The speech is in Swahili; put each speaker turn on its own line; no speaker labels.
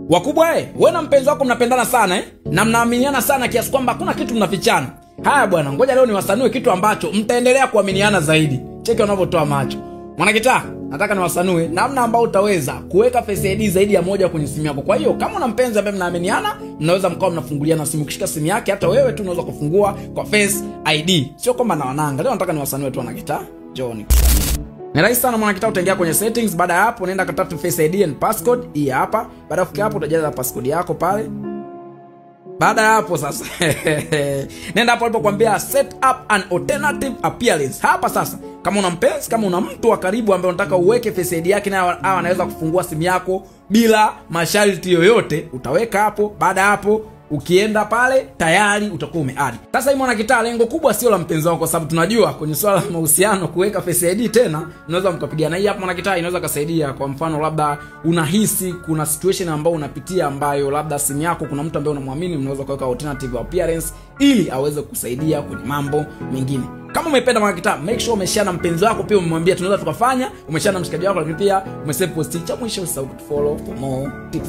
Wakubwa wewe na mpenzi wako mnapendana sana na mnaaminiana sana kiasi kwamba hakuna kitu mnafichana. Haya bwana, ngoja leo niwasanue kitu ambacho mtaendelea kuaminiana zaidi. Cheki wanavyotoa macho. Mwanakitaa, nataka niwasanue namna ambayo utaweza kuweka Face ID zaidi ya moja kwenye simu yako. Kwa hiyo kama una mpenzi ambaye mnaaminiana, mnaweza mkao mnafunguliana simu. Ukishika simu yake hata wewe tu unaweza kufungua kwa Face ID. Sio kwamba na wananga. Leo nataka niwasanue tu wanakitaa. Njoo. Ni rahisi sana mwanakitaa, utaingia kwenye settings, baada ya hapo unaenda katafuta Face ID and passcode, hii hapa. Baada ya kufika hapo utajaza passcode yako pale. Baada ya hapo sasa nenda hapo alipokuambia set up an alternative appearance. Hapa sasa kama una mpenzi, kama una mtu wa karibu ambaye unataka uweke Face ID yake na anaweza kufungua simu yako bila masharti yoyote, utaweka hapo. Baada hapo ukienda pale tayari utakuwa umeadd. Sasa hii mwanakitaa, lengo kubwa sio la mpenzi wako, kwa sababu tunajua kwenye swala la mahusiano kuweka Face ID tena unaweza mkapigana. Hii hapa mwanakitaa inaweza kusaidia. Kwa mfano labda unahisi kuna situation ambayo unapitia ambayo labda simu yako kuna mtu ambaye unamwamini, unaweza kuweka alternative appearance ili aweze kusaidia kwenye mambo mengine. Kama umependa mwanakitaa, make sure umeshare na mpenzi wako, pia umemwambia tunaweza tukafanya, umeshare na mshikaji wako, lakini pia umesave post. Cha mwisho usisahau kutufollow for more tips.